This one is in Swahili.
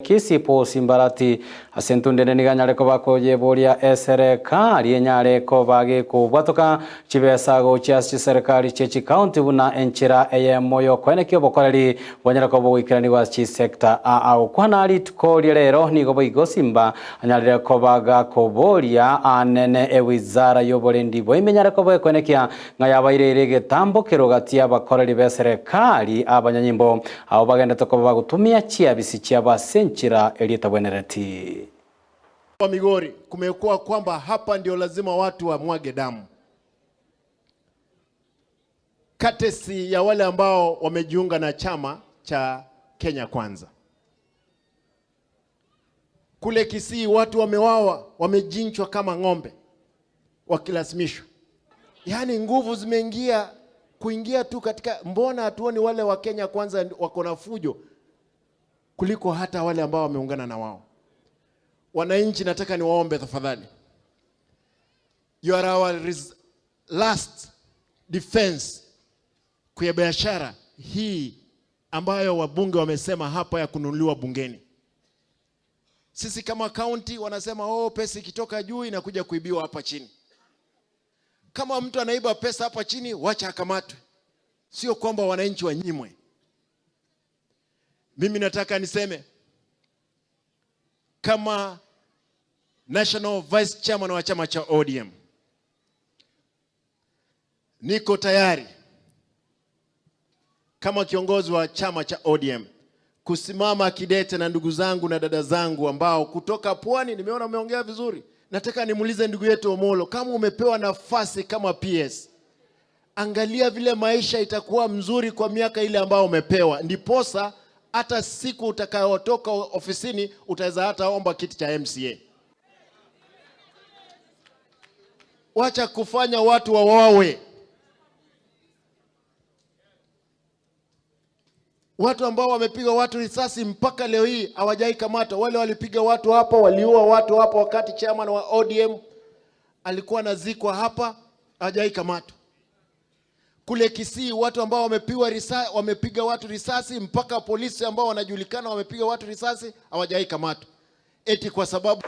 Kisii Paul Simbarati ase entundene niga anyare koba koyeboria eserekari enyare koba gekobwatoka chibesa gochia ase chiserikari chia chikaunti buna enchera eyemo yokoenekia obokoreri bwanyare koba bogoikeranigwa ase chisector agokwana rituko ria rero nigo boigo Simba anyarire koba gakoboria anene ewizara ya oborendi bwa ime enyare koba ekoenekia ng'a yabaire egetambo kero gati ya abakoreri ba eserekari abanyanyimbo abo bagendete koba bagotumia chiabisi chiabo ase enchera eria etabwenereti. Wa Migori kumekuwa kwamba hapa ndio lazima watu wamwage damu. Courtesy ya wale ambao wamejiunga na chama cha Kenya Kwanza. Kule Kisii watu wamewawa, wamejinchwa kama ng'ombe wakilazimishwa. Yaani nguvu zimeingia kuingia tu katika, mbona hatuoni wale wa Kenya Kwanza wako na fujo kuliko hata wale ambao wameungana na wao. Wananchi, nataka niwaombe tafadhali. You are our last defense kwa biashara hii ambayo wabunge wamesema hapa ya kununuliwa bungeni. Sisi kama county wanasema oh, pesa ikitoka juu inakuja kuibiwa hapa chini. Kama mtu anaiba pesa hapa chini, wacha akamatwe. Sio kwamba wananchi wanyimwe. Mimi nataka niseme kama National Vice Chairman wa chama cha ODM, niko tayari kama kiongozi wa chama cha ODM kusimama kidete na ndugu zangu na dada zangu ambao kutoka pwani. Nimeona umeongea vizuri. Nataka nimuulize ndugu yetu Omolo, kama umepewa nafasi kama PS, angalia vile maisha itakuwa mzuri kwa miaka ile ambayo umepewa, ndiposa hata siku utakayotoka ofisini utaweza hata omba kiti cha MCA. Wacha kufanya watu wawawe. Watu ambao wamepiga watu risasi mpaka leo hii hawajai kamatwa. Wale walipiga watu hapa, waliua watu hapa wakati chairman wa ODM alikuwa anazikwa hapa, hawajai kamatwa. Kule Kisii watu ambao wamepiga watu risasi mpaka polisi ambao wanajulikana wamepiga watu risasi hawajai kamatwa. Eti kwa sababu